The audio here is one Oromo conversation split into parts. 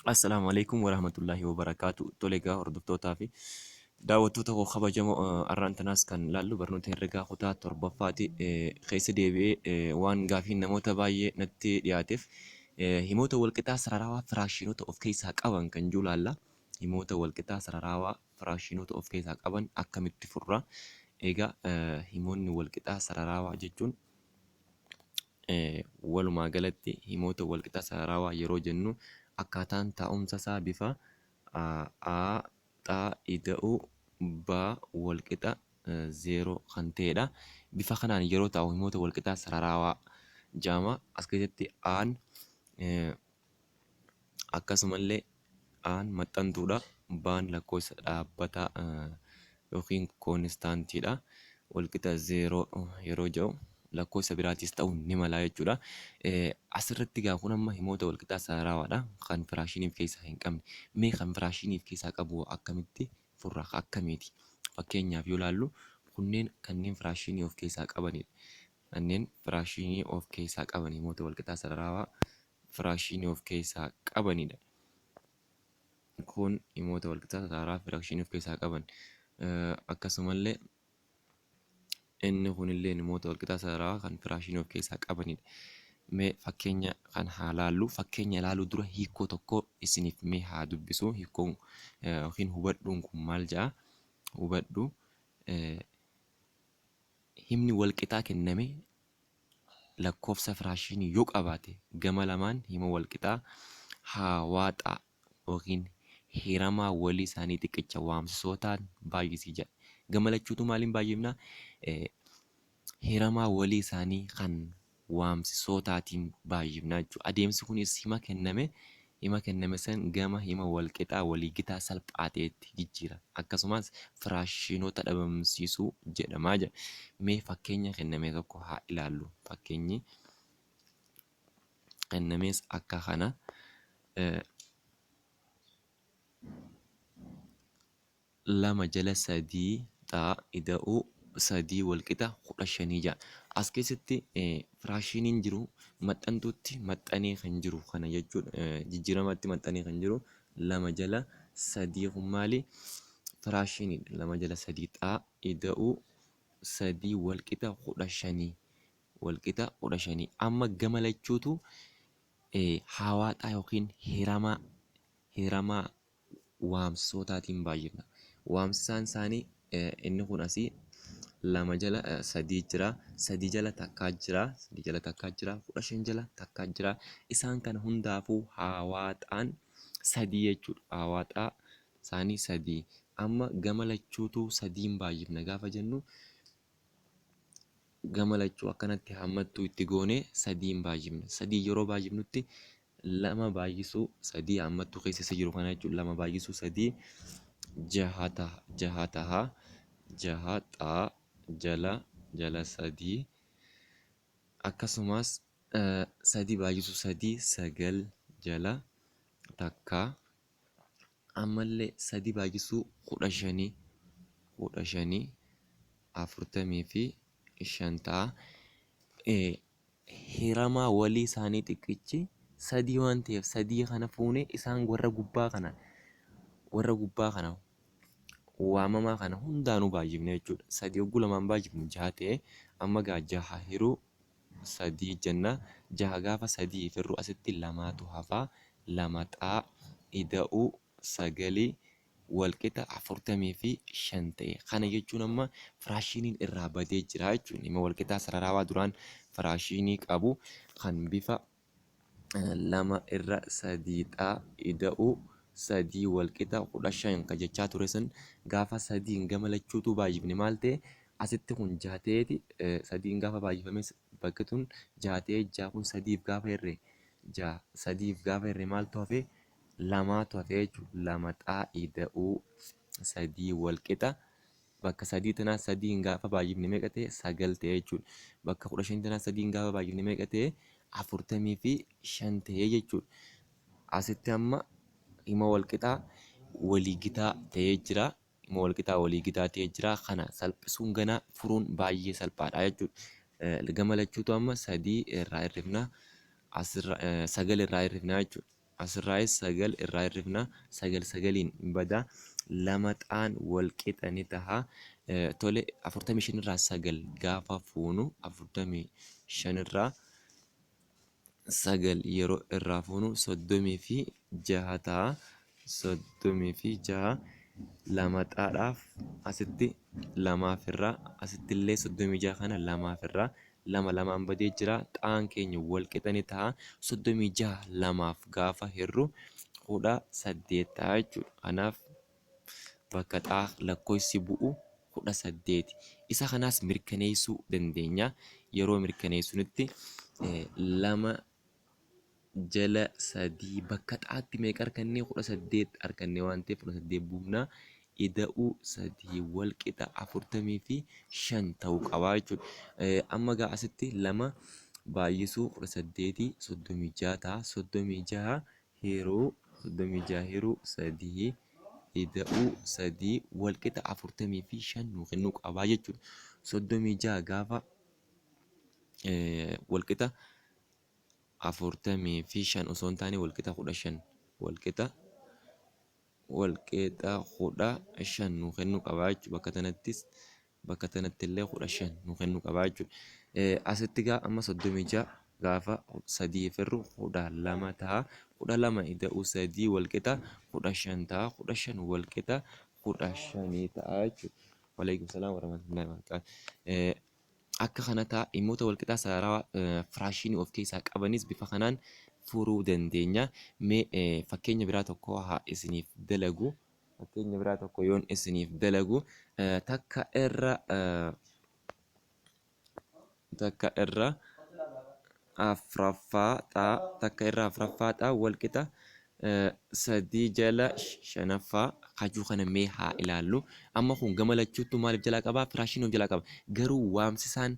Assalaamu alaikum warahmatullaahi wabarakaatu. Tole egaa hordoftootaa fi daawwattoota koo kabajamoo har'aan tanaas kan laallu barnoota herregaa kutaa torbaffaati. Keessa deebi'ee waan gaafiin namoota baay'ee natti dhiyaateef himoota walqixaa sararaawaa firaakshinoota of keessaa qaban kan jiru laalla. Himoota walqixaa sararaawaa firaakshinoota of keessaa qaban akkamitti furra? Egaa himoonni walqixaa sararaawaa jechuun Walumaa galatti himoota walqixa sararawaa yeroo jennu akkaataan taa'umsa isaa bifa a x ida'uu b walqixa 0 kan ta'edha. Bifa kanaan yeroo taa'u himoota walqixa sararawaa jedhama. As keessatti a'n akkasumallee a'n maxxantuudha. B'n lakkoofsa dhaabbataa yookiin koonistaantiidha. Walqixa 0 yeroo jedhu lakkoofsa biraatis ta'uu ni mala jechuudha. Asirratti egaa kun amma himoota walqixaa sararaawaadha. Kan firaashinii of keessaa hin qabne. Mee kan firaashinii of keessaa qabu akkamitti furra? Akkamiiti? Fakkeenyaaf yoo ilaallu kunneen kanneen firaashinii of keessaa qabanidha. Kanneen firaashinii of keessaa qaban himoota walqixaa sararaawaa firaashinii of keessaa qabanidha. Kun himoota walqixaa sararaa firaashinii of keessaa qaban. Akkasumallee inni kunillee himoota walqixaa sararaa kan firaashinii of keessaa qabanidha. Mee fakkeenya kan haa laallu. Fakkeenya ilaaluu dura hiikoo tokko isiniif mee haa dubbisu. Hiikoon yookiin hubadhuun kun maal jedha? Hubadhu himni walqixaa kenname lakkoofsa firaashinii yoo qabaate gama lamaan hima walqixaa haawaaxaa yookiin hiramaa walii isaanii xiqqicha waamsisootaan baay'isi jedha. Gama lachuutu maaliin baay'ifna? Hiramaa walii isaanii kan waamsisootaatiin baay'ifna jechuudha. Adeemsi kunis hima kenname hima kenname san gama hima walqixaa walii gitaa salphaa ta'etti jijjiira. Akkasumas firaashinoota dhabamsiisuu jedhama jedha. Mee fakkeenya kenname tokko haa ilaallu. Fakkeenyi kennames akka kana. 2 jala 3 xaa ida'uu 3 walqixa 15 jedha. As keessatti firaashiniin jiru maxxantuutti maxxanee kan jiru kana jechuudha. Jijjiiramatti maxxanee kan jiru 2 jala 3 kun maali? Firaashiniidha. 2 jala 3 xaa ida'uu 3 walqixa 15 walqixa 15. Amma gama lachuutu hawaaxaa yookiin hiramaa hiramaa waamsisootaatiin baay'ifna. Waamsisaan isaanii inni kun asii 2 jala 3 jira, 3 jala takkaa jira, 3 jala takkaa jira, 15 jala takkaa jira. Isaan kana hundaafuu haawaaxaan 3 jechuudha. Haawaaxaa isaanii 3. Amma gama lachuutuu 3n baay'ifna gaafa jennu gama lachuu akkanatti haammattuu itti goonee 3n baay'ifna. 3 yeroo baay'ifnutti 2 baay'isuu 3 haammattuu keessa isa jiru kana jechuudha. 2 baay'isuu 3 jaha taha jaha taha jaha xaa jala jala 3 akkasumas 3 baay'isuu 3 9 jala takka ammallee 3 baay'isuu 15 15 45 ta'a. Hiramaa walii isaanii xiqqichi 3 waan ta'eef 3 kana fuunee isaan warra gubbaa kana warra gubbaa kana waamamaa kana hundaanuu baay'ifne jechuudha. 3 hogguu lamaan baay'ifnu 6 ta'e amma gaa 6 hiruu 3 jenna. 6 gaafa 3 hirru asitti lamaatu hafa 2 xaa ida'uu sagalii walqixa 45 ta'e. Kana jechuun amma firaashiniin irraa badee jira jechuudha. Hima walqixaa sararaawaa duraan firaashinii qabu kan bifa 2 irra 3 xaa ida'uu 3 walqixa 15 kan jechaa ture sun gaafa 3n gama lachuutuu baay'ifne maal ta'e asitti kun 6 ta'eeti 3n gaafa baay'ifame bakki tun 6 ta'ee 6 kun 3f gaafa hirre 6 3f gaafa hirre maaltu hafe lamaatu hafe jechuudha. 2 xaa ida'uu 3 wal qixa bakka 3 tanaa 3n gaafa baay'ifne meeqa ta'e 9 ta'e jechuudha. Bakka 15 tanaa 3n gaafa baay'ifne meeqa ta'e 45 ta'e jechuudha. Asitti amma hima wal qixaa walii gitaa ta'ee jira. Hima wal qixaa walii gitaa ta'ee jira. Kana salphisuun ganaa furuun baay'ee salphaadha jechuudha. Gama lachuutu amma 3 irraa hir'ifna asirra 9 irraa hir'ifna jechuudha. Asirraayis 9 irraa hir'ifna. 9 9n bada. 2 xaan wal qixa ni taha. Tole, 45 irraa 9 gaafa fuunu, 45 irraa 9 yeroo irraa fuunu 36 ta'a. 36 2 xaadhaaf asitti lamaaf irraa, asitti illee 36 kana lamaaf irraa, 2 2n badee jira. Xaan keenya wal qixa ni ta'a. 36 lamaaf gaafa hirru 18 ta'a jechuudha. Kanaaf bakka xaa lakkoofsi bu'u 18. Isa kanaas mirkaneessuu dandeenya. Yeroo mirkaneessunitti 2 jala 3 bakka xaatti meeqa argannee? 18 argannee waan ta'eef 18 buufna. Ida'uu 3 wal qixa 45 ta'uu qaba jechuudha. Amma gaa asitti 2 baay'isuu 18 36 ta'a. 36 hiruu 36 hiruu 3 ida'uu 3 wal qixa 45 nuu kennuu qabaa jechuudha. 36 gaafa wal qixa 45 osoo hin taane wal qixa 15, wal qixa 15 nuu kennuu qabaa jechuudha. Bakka tanattis, bakka tanatti illee 15 nuu kennuu qabaa jechuudha. Asitti gaa amma 36 gaafa 3 firru 12 ta'a. 12 ida'uu 3 wal qixa 15 ta'a. 15 wal qixa 15 ta'a jechuudha. Waalaikum salaam warahmatullahi wabarakatuh. Akka kana ta'a. Dhimmoota walqixaa sararaa firaashinii of keessaa qabanis bifa kanaan furuu dandeenya. Mee fakkeenya biraa tokko haa isiniif dalagu. Fakkeenya biraa tokko yoon isiniif dalagu, takka irra takka irra afraffaa xaa, takka irra afraffaa xaa walqixa 3 jala shanaffaa kajuu kana mee haa ilaallu. Amma kun gama lachuuttuu maaliif jalaa qabaa? Firaashinii of jalaa qaba. Garuu waamsisaan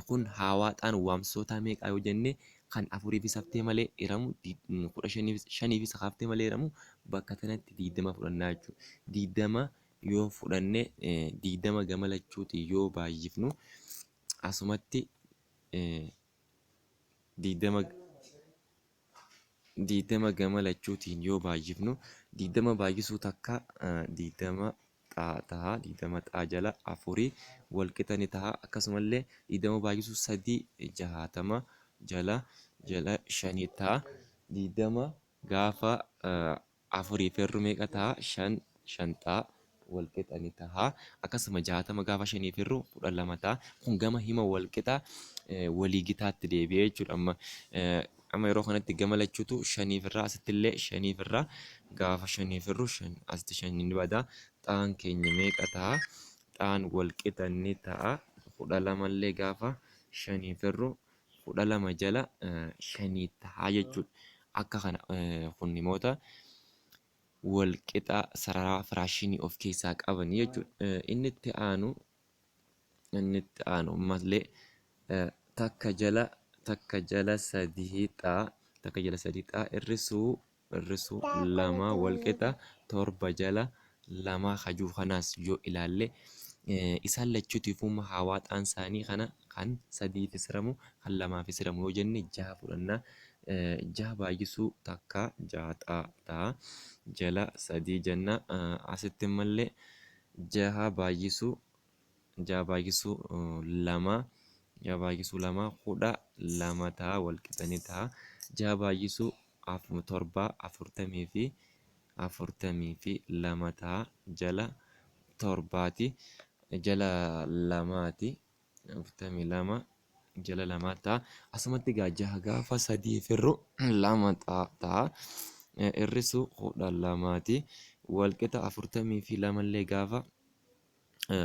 kun haawaaxaan waamsisootaa meeqaa yoo jenne, kan afuriifis haftee malee hiramu, 15fis haftee malee hiramu, bakka tanatti 20 fudhannaa jechuudha. 20 yoo fudhanne, 20 gama lachuutiin yoo baay'ifnu, asumatti 20 gama lachuutiin yoo baay'ifnu, 20 baay'isuu takka 20 xaa taha, 20 xaa jala afurii wal qixa ni taha. Akkasumallee 20 baay'isuu 3 60 jala shanii taha. 20 gaafa afurii firru meeqa taha? 5, 5 xaa wal qixa ni taha. Akkasuma 60 gaafa shanii firru 12 taha. Kun gama hima wal qixa walii gitaatti deebi'ee jechuudha. Amma yeroo kanatti gama lachuutu shaniif irraa, asitti illee shaniif irraa, gaafa shaniif irru shan, asitti shan ni bada. Xaan keenya meeqa ta'a? Xaan wal qixa ni ta'a. 12 illee gaafa shaniif irru 12 jala shanii ta'a jechuudha. Akka kana kun himoota wal qixa sararaa firaashinii of keessaa qabanii jechuudha. Inni itti aanu ammallee takka jala 3 xaa, takka jala 3 xaa hir'isuu 2 wal qixa 7 jala 2 kajuu kanaas yoo ilaalle, isaan lachuutiifuu hawaaxaan isaanii kana kan sadiifis hiramu kan lamaafis hiramu yoo jenne, jaha fudhanna. Jaha baay'isuu takka jaha xaa ta'a, jala sadii jenna. Asitti ammallee jaha baay'isuu lama, jaha baay'isuu lama 12 ta'a, wal qixanii ta'a. Jaha baay'isuu torba 42 ta'a, jala torbaati, jala lamaati, 42 jala lamaa ta'a. Asumatti egaa jaha gaafa sadii firru lama ta'a, hir'isu 12ti, walqixa 42llee gaafa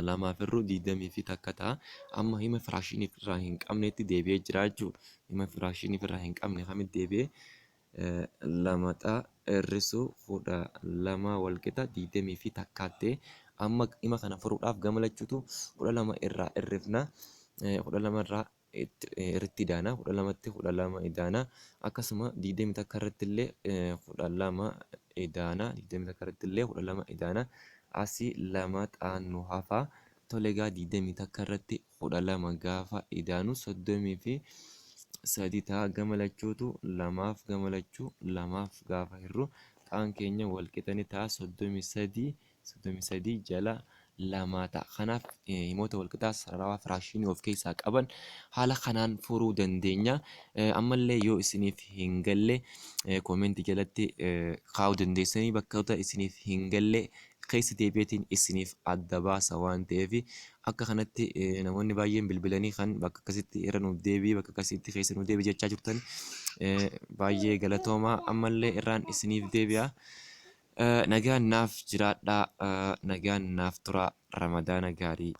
lamaaf hirru 21 ta'a. Amma hima firaashinii irraa hin qabnetti deebi'ee jira jechuudha. Hima firaashinii irraa hin qabne kamitti deebi'ee? Lama xaa hir'isu 12 walqixa 21tti. Amma hima kana furuudhaaf gama lachuutu 12 irraa hir'ifna. 12 irraa irratti idaana. 12tti 12 idaana. Akkasuma 21 irratti illee 12 idaana. 21 irratti illee 12 idaana. Asii lama xaan nu hafa. Tole, egaa 21 irratti 12 gaafa idaanu soddomii fi 3 ta'a. Gama lachuutu lamaaf gama lachuu lamaaf gaafa hirru xaan keenya wal qixa ni ta'a 33 33 jala lamaa ta'a. Kanaaf himoota wal qixaa sararawaa firaashinii of keessaa qaban haala kanaan furuu dandeenya. Ammallee yoo isiniif hin galle koomentii jalatti kaa'uu dandeessanii bakkoota isiniif hin galle keessa deebi'eetiin isiniif adda baasa waan ta'eef akka kanatti namoonni baay'een bilbilanii kan bakka akkasitti irra nuuf deebi'i bakka akkasitti keessa nuuf deebi'i jechaa jirtan baay'ee galatoomaa ammallee irraan isiniif deebi'a. Nagaan naaf jiraadhaa, nagaan naaf turaa, Ramadaana gaarii.